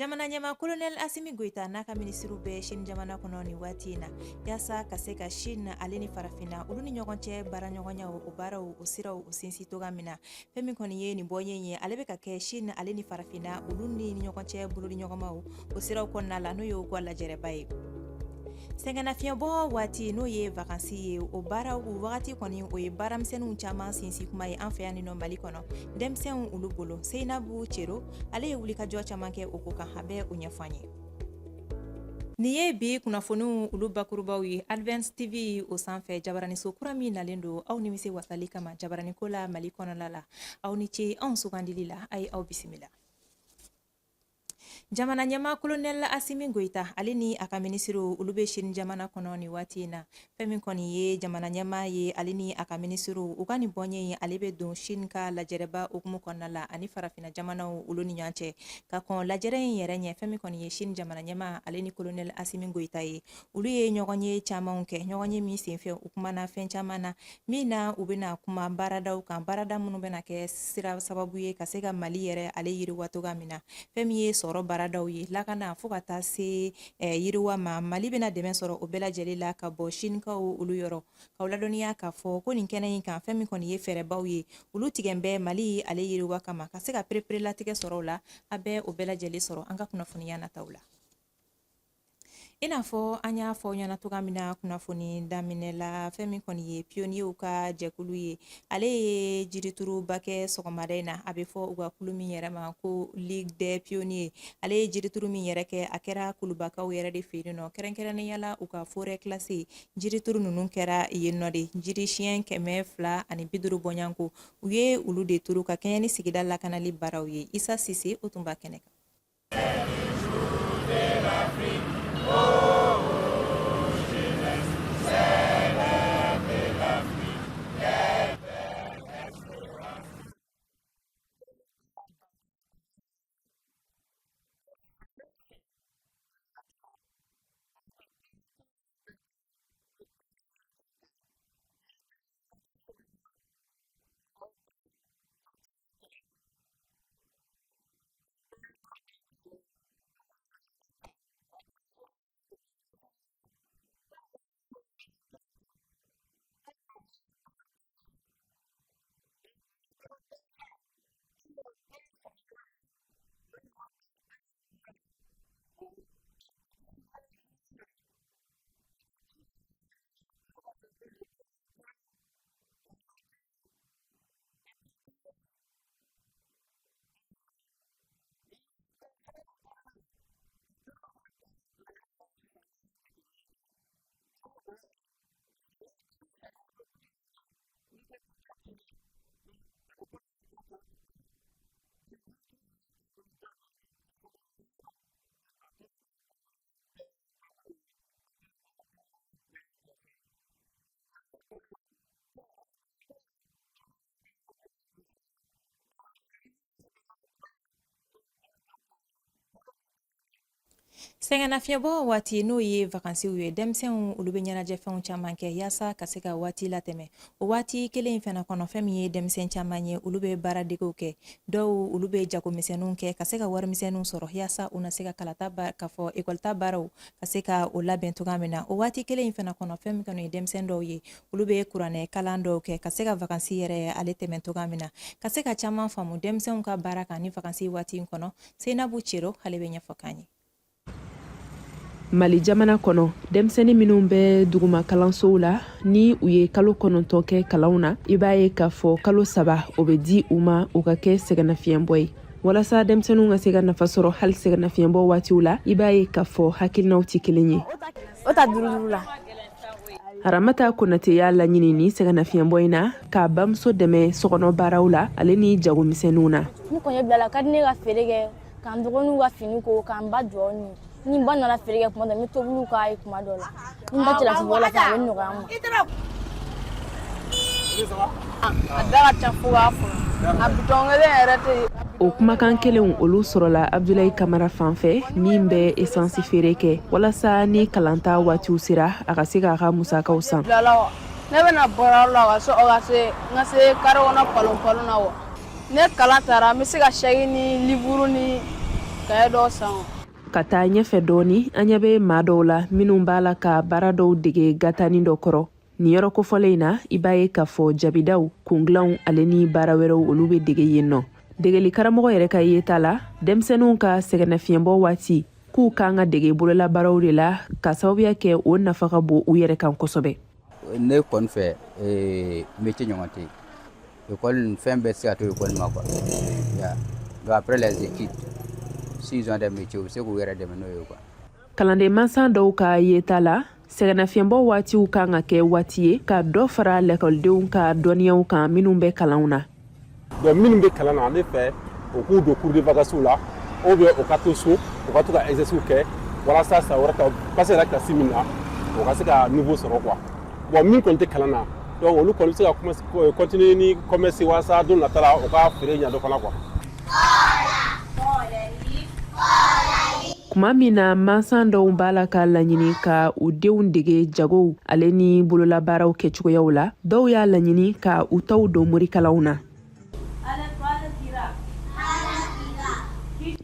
Jamana ɲɛmaa Kolonɛli Asimi Goyita n'a ka minisiriw bɛ Chine jamana kɔnɔ nin waati in na, yaasa ka se ka Chine ale ni farafinna olu ni ɲɔgɔn cɛ baaraɲɔgɔnyaw, o baaraw, o siraw, o sinsin cogoya min na. Fɛn min kɔni ye nin bɔnye ye, ale bɛ ka kɛ Chine ale ni farafinna olu ni ɲɔgɔn cɛ bolodiɲɔgɔnmaw o siraw kɔnɔna la, n'o ye u ka lajɛrɛba ye. Sɛgɛnnafiɲɛbɔ waati, n'o ye vakansi ye, o baara o wagati kɔni, o ye baaramisɛnninw caman sinsin kuma ye an fɛ yan nɔ Mali kɔnɔ denmisɛnw olu bolo. Seyinabu Cero, ale ye wulikajɔ caman kɛ o ko kan, a bɛ o ɲɛfɔ an ye. Nin ye bi kunnafoniw olu bakurubaw ye Advance TV o sanfɛ, jabaraniso kura min nalen don aw nimisi wasali kama jabaraniko la Mali kɔnɔla la. Aw ni ce anw sugandili la, a ye aw bisimila. Jamana ɲɛmaa Kolonɛli Asimi Goyita, ale ni a ka minisiriw, olu bɛ Chine jamana kɔnɔ nin waati in na. Fɛn min kɔni ye jamana ɲɛmaa ye, ale ni a ka minisiriw, u ka nin bɔnye in, ale bɛ don Chine ka lajɛrɛba hukumu kɔnɔna la ani farafinna jamanaw olu ni ɲɔgɔn cɛ. Ka kɔn lajɛrɛ in yɛrɛ ɲɛ, fɛn min kɔni ye Chine jamana ɲɛmaa ale ni Kolonɛli Asimi Goyita ye, olu ye ɲɔgɔnye camanw kɛ, ɲɔgɔnye min senfɛ u kumana fɛn caman na, min na u bɛna kuma baaradaw kan, baarada minnu bɛna kɛ sira sababu ye ka se ka Mali yɛrɛ ale yiriwa cogoya min na. Fɛn min ye sɔrɔ baaradaw ye, lakana, fo ka taa se yiriwa ma, Mali bɛna dɛmɛ sɔrɔ o bɛɛ lajɛlen la ka bɔ Sinikaw olu yɔrɔ. K'aw ladɔnniya k'a fɔ ko nin kɛnɛ in kan, fɛn min kɔni ye fɛɛrɛbaw ye, olu tigɛn bɛ Mali ale yiriwa kama, ka se ka pereperelatigɛ sɔrɔ o la. A bɛ o bɛɛ lajɛlen sɔrɔ an ka kunnafoniya nataw la. I n'a fɔ an y'a fɔ ɲɛna cogoya min na kunnafoni daminɛ la, fɛn min kɔni ye pionniers ka jɛkulu ye, ale ye jirituruba kɛ sɔgɔmada in na. A bɛ fɔ u ka kulu min yɛrɛ ma ko Ligue des pionniers, ale ye jirituru min yɛrɛ kɛ, a kɛra Kulubakaw yɛrɛ de fɛ yen nɔ, kɛrɛnkɛrɛnnenya la u ka forêt classée. Jirituru ninnu kɛra yen nɔ de, jiri siɲɛ 250 bɔɲɔgɔnko, u ye olu de turu ka kɛɲɛ ni sigida lakanali baaraw ye. Isa Sise, o tun b'a kɛnɛ kan. Sɛgɛnnafiɲɛbɔ waati, n'o ye vakansiw ye, denmisɛnw olu bɛ ɲɛnajɛfɛnw caman kɛ yaasa ka se ka waati latɛmɛ. O waati kelen in fana kɔnɔ, fɛn min ye denmisɛn caman ye, olu bɛ baaradegew kɛ. Dɔw olu bɛ jagomisɛnninw kɛ ka se ka warimisɛnninw sɔrɔ yaasa u na se ka kalata k'a fɔ ekɔlita baaraw ka se ka o labɛn cogoya min na. O waati kelen in fana kɔnɔ, fɛn min kɔni ye denmisɛn dɔw ye, olu bɛ kuranɛ kalan dɔw kɛ ka se ka vakansi yɛrɛ ale tɛmɛ cogoya min na. Ka se ka caman faamu denmisɛnw ka baara kan ni vakansi waati in kɔnɔ, Seinabu Cero, ale bɛ ɲɛfɔ k'an ye. Mali jamana kɔnɔ, denmisɛnnin minnu bɛ duguma kalansow la, ni u ye kalo 9 kɛ kalanw na, i b'a ye k'a fɔ kalo 3 o bɛ di u ma u ka kɛ sɛgɛnnafiɲɛbɔ ye. Walasa denmisɛnninw ka se ka nafa sɔrɔ hali sɛgɛnnafiɲɛbɔ waatiw la, i b'a ye k'a fɔ hakilinaw tɛ kelen ye. O ta duuru duuru la. Aramata Konate y'a laɲini ni sɛgɛnnafiɲɛbɔ in na k'a bamuso dɛmɛ sokɔnɔ baaraw la, ale ni jagomisɛnninw na. Ni kɔɲɔ bilala, ka di ne ka feere kɛ, k'an dɔgɔninw ka fini ko, k'an ba jɔ. Ni n ba nana feere kɛ tuma dɔ, n bɛ tobiliw k'a ye tuma dɔ la. Ni n ba cɛlasigi la, a bɛ nɔgɔya n ma. A da ka ca fo k'a fɔ, a bitɔn kelen yɛrɛ tɛ. O kumakan kelenw olu sɔrɔla Abdulayi Kamara fan fɛ, min bɛ esansi feere kɛ walasa ni kalanta waatiw sera, a ka se k'a ka musakaw san. Ne bɛna baarayɔrɔ la ka sɔrɔ ka se n ka se kare kɔnɔ palon palon na wa. Ne kalan taara, n bɛ se ka sɛki ni livre ni Kaye dɔw san. Ka taa ɲɛfɛ dɔɔni, an ɲɛ bɛ maa dɔw la minnu b'a la ka baara dɔw dege gatani dɔ kɔrɔ. Nin yɔrɔ kofɔlen in na, i b'a ye k'a fɔ jabidaw, kungilanw ale ni baara wɛrɛw, olu bɛ dege yen nɔ. Degeli karamɔgɔ yɛrɛ ka yeta la, denmisɛnninw ka sɛgɛnnafiɲɛbɔ waati, k'u kan ka dege bololabaaraw de la, ka sababuya kɛ o nafa ka bon u yɛrɛ kan kosɛbɛ. Ne kɔni fɛ, métier ɲɔgɔn tɛ yen. École, fɛn bɛɛ tɛ se ka to école ma quoi. Donc après les études, s'ils ont des métiers, u bɛ se k'u yɛrɛ dɛmɛ n'o ye quoi. Kalanden mansa dɔw ka yeta la, sɛgɛnnafiɲɛbɔ waatiw kan ka kɛ waati ye ka dɔ fara lakɔlidenw ka dɔnniyaw kan minnu bɛ kalanw na. Donc minnu bɛ kalan na, ne fɛ, u k'u don cours de vacances la ou bien u ka to so, u ka to ka exercice kɛ walasa san wɛrɛ ka passer yɛrɛ classe min na, u ka se ka niveau sɔrɔ quoi. Bon, min kɔni tɛ kalan na, donc olu kɔni bɛ se ka continuer ni commerce walasa don nata la, u ka feere ɲɛ dɔ fana quoi. Kuma min na mansan dɔw b'a la ka laɲini ka u denw dege jagow ale ni bololabaaraw kɛcogoyaw la, dɔw y'a laɲini ka u taw don morikalanw na.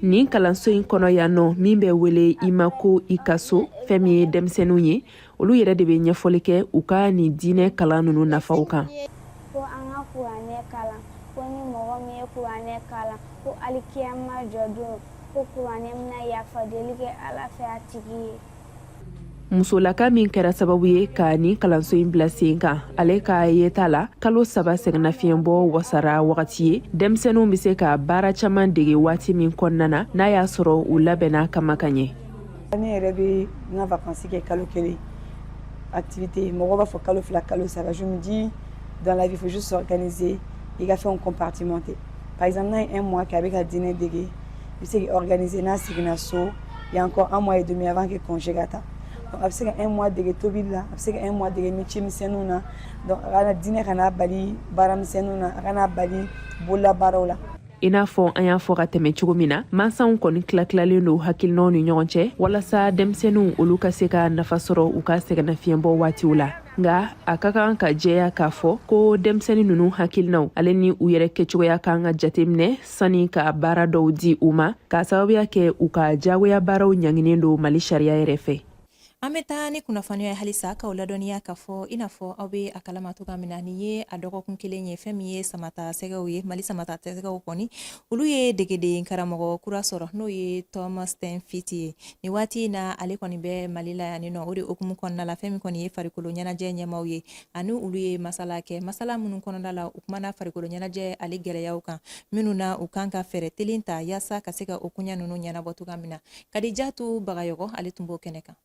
Nin kalanso in kɔnɔ yan nɔ min bɛ wele i ma ko i ka so, fɛn min ye denmisɛnninw ye, olu yɛrɛ de bɛ ɲɛfɔli kɛ u ka nin diinɛ kalan ninnu nafaw kan. Ko an ka Kuranɛ kalan, ko ni mɔgɔ min ye Kuranɛ kalan, ko alikiyama jɔdon, ko Kuranɛ bɛna yafa deli kɛ Ala fɛ a tigi ye. Musolaka min kɛra sababu ye ka nin kalanso in bila sen kan, ale ka yeta la, kalo 3 sɛgɛnnafiɲɛbɔ wasara wagati ye denmisɛnninw bɛ se ka baara caman dege waati min kɔnɔna na, n'a y'a sɔrɔ u labɛnna kama ka ɲɛ. Ne yɛrɛ bɛ n ka vacances kɛ kalo 1 activité, mɔgɔw b'a fɔ kalo 2, kalo 3. Je me dis, dans la vie, il faut juste s'organiser, i ka fɛnw compartimenter. Par exemple, n'a ye un mois kɛ a bɛ ka diinɛ dege, i bɛ se k'i organiser, n'a seginna so, il y a encore un mois et demi avant que congé ka ta. Donc a bɛ se ka un mois dege tobili la, a bɛ se ka un mois dege métier misɛnninw na. Donc a kana diinɛ kana bali baara misɛnninw na, a kana bali bololabaaraw la. I n'a fɔ an y'a fɔ ka tɛmɛ cogo min na, mansaw kɔni tilatilalen don hakilinaw ni ɲɔgɔn cɛ walasa denmisɛnninw olu ka se ka nafa sɔrɔ u ka sɛgɛnnafiɲɛbɔ waatiw la. Nka a ka kan ka jɛya k'a fɔ ko denmisɛnnin ninnu hakilinaw ale ni u yɛrɛ kɛcogoya kan ka jateminɛ sani ka baara dɔw di u ma, k'a sababuya kɛ u ka jagoya baaraw ɲanginen don Mali sariya yɛrɛ fɛ. An bɛ taa ni kunnafoniya ye halisa k'aw ladɔnniya k'a fɔ, i n'a fɔ aw bɛ a kalama cogoya min na, nin ye a dɔgɔkun kelen ye, fɛn min ye samata sɛgɛw ye, Mali samata sɛgɛw kɔni, olu ye degeden karamɔgɔ kura sɔrɔ, n'o ye Tom Saintfiet ye. Nin waati in na, ale kɔni bɛ Mali la yan nɔ. O de hukumu kɔnɔna la, fɛn min kɔni ye farikolo ɲɛnajɛ ɲɛmaaw ye, ani olu ye masala kɛ, masala minnu kɔnɔna la u kumana farikolo ɲɛnajɛ ale gɛlɛyaw kan minnu na u kan ka fɛɛrɛ telen ta yaasa ka se ka o koɲɛ ninnu ɲɛnabɔ cogoya min na. Kadijatu Bagayɔgɔ, ale tun b'o kɛnɛ kan.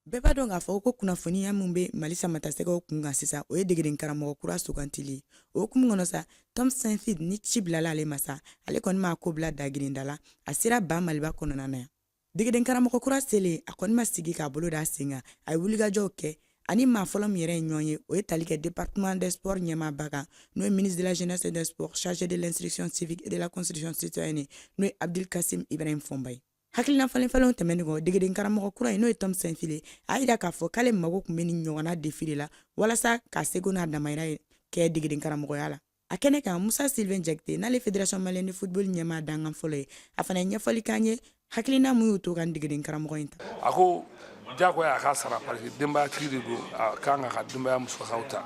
Bɛɛ b'a dɔn k'a fɔ ko kunnafoniya min bɛ Mali samatasɛgɛw kun kan sisan, o ye degeden karamɔgɔ kura sugantili ye. O hukumu kɔnɔ sa, Tom Saintfiet ni ci bilala ale ma sa, ale kɔni m'a ko bila dagirinda la, a sera ba Maliba kɔnɔna na yan. Degeden karamɔgɔ kura selen, a kɔni ma sigi k'a bolo da sen kan, a ye wulikajɔw kɛ. Ani maa fɔlɔ min yɛrɛ ye ɲɔgɔn ye, o ye tali kɛ département des sports ɲɛmaaba kan, n'o ye ministre de la Jeunesse et des Sports chargé de l'instruction civique et de la construction citoyenne, n'o ye Abdul Kasim Ibrahim Fɔnba ye. Hakilina falen falenw tɛmɛnen kɔ, degeden karamɔgɔ kura in, n'o ye Tom Saintfiet ye, a y'a jira k'a fɔ k'ale mago tun bɛ nin ɲɔgɔnna défi de la walasa k'a seko n'a damayira kɛ degeden karamɔgɔya la. A kɛnɛ kan, Musa Sylvain Jakite, n'ale Fédération malienne de football ɲɛmaa dankan fɔlɔ ye, a fana ye ɲɛfɔli k'an ye hakilina mun y'u to ka degeden karamɔgɔ in ta. A ko diyagoya a ka sara parce que denbayatigi de don, a kan ka denbaya musakaw ta.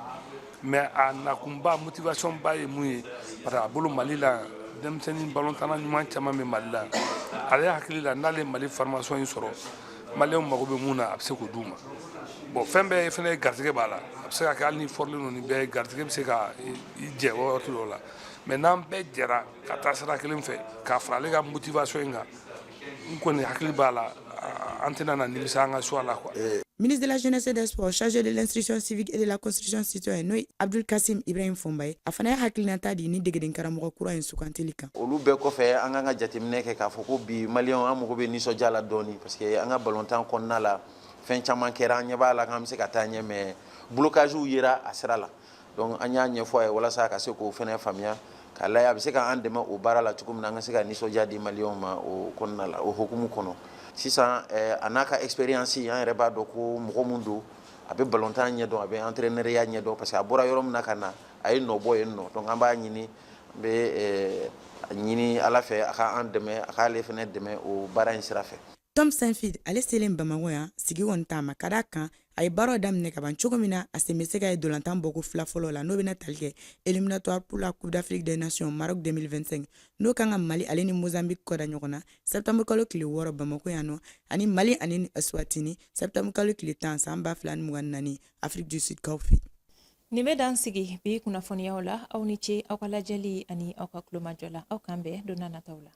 Mais a nakunba, motivation ba ye mun ye? Parce que a bolo, Mali la, denmisɛnnin balontanna ɲuman caman bɛ Mali la. Ale hakili la, n'ale Mali formation in sɔrɔ, maliyɛnw mago bɛ mun na, a bɛ se k'o d'u ma. Bon, fɛn bɛɛ fana ye garisɛgɛ b'a la. A bɛ se ka kɛ hali ni fɔrilen don ni bɛɛ ye, garisɛgɛ bɛ se ka i jɛ waati dɔw la. Mais n'an bɛɛ jɛra ka taa sira kelen fɛ, k'a fara ale ka motivation in kan, n kɔni hakili b'a la, an tɛna na nimisa an ka choix la quoi. Ministre de la Jeunesse et des Sports chargé de l'instruction civique et de la construction citoyenne, n'o ye Abdul Kasim Ibrahim Fɔnba ye, a fana ye hakilinata di ni degeden karamɔgɔ kura in sugantili kan. Olu bɛɛ kɔfɛ, an kan ka jateminɛ kɛ k'a fɔ ko bi, maliyɛnw, an mago bɛ nisɔndiya la dɔɔni, parce que an ka balontan kɔnɔna la, fɛn caman kɛra, an ɲɛ b'a la k'an bɛ se ka taa ɲɛ, mais blocage yera a sira la. Donc an y'a ɲɛfɔ a ye walasa ka se k'o fɛnɛ faamuya, k'a lajɛ a bɛ se k'an dɛmɛ o baara la cogo min na, an ka se ka nisɔndiya di maliyɛnw ma o kɔnɔna la, o hukumu kɔnɔ. Sisan, a n'a ka expérience, an yɛrɛ b'a dɔn ko mɔgɔ mun don, a bɛ balontan ɲɛdɔn, a bɛ entraîneuriya ɲɛdɔn, parce que a bɔra yɔrɔ min na ka na, a ye nɔ bɔ yen nɔ. Donc an b'a ɲini, an bɛ a ɲini. Ala fɛ a ka an dɛmɛ, a k'ale fɛnɛ dɛmɛ o baara in sira fɛ. Tom Saintfiet, ale selen Bamakɔ yan, sigi kɔni t'a ma, ka d'a kan a ye baaraw daminɛ ka ban cogo min na, a sen bɛ se ka ye dolantan bɔko fila fɔlɔ la, n'o bɛna tali kɛ éliminatoire pour la Coupe d'Afrique des Nations Maroc 2025, n'o kan ka Mali ale ni Mozambique kɔda ɲɔgɔn na septembre kalo tile 6 Bamakɔ yan nɔ, ani Mali ani Eswatini septembre kalo tile 10 san 2024 Afrique du Sud kaw fɛ. Nin bɛ dan sigi bi kunnafoniyaw la. Aw ni ce aw ka lajɛli ani aw ka tulomajɔ la. Aw k'an bɛn don nataw la.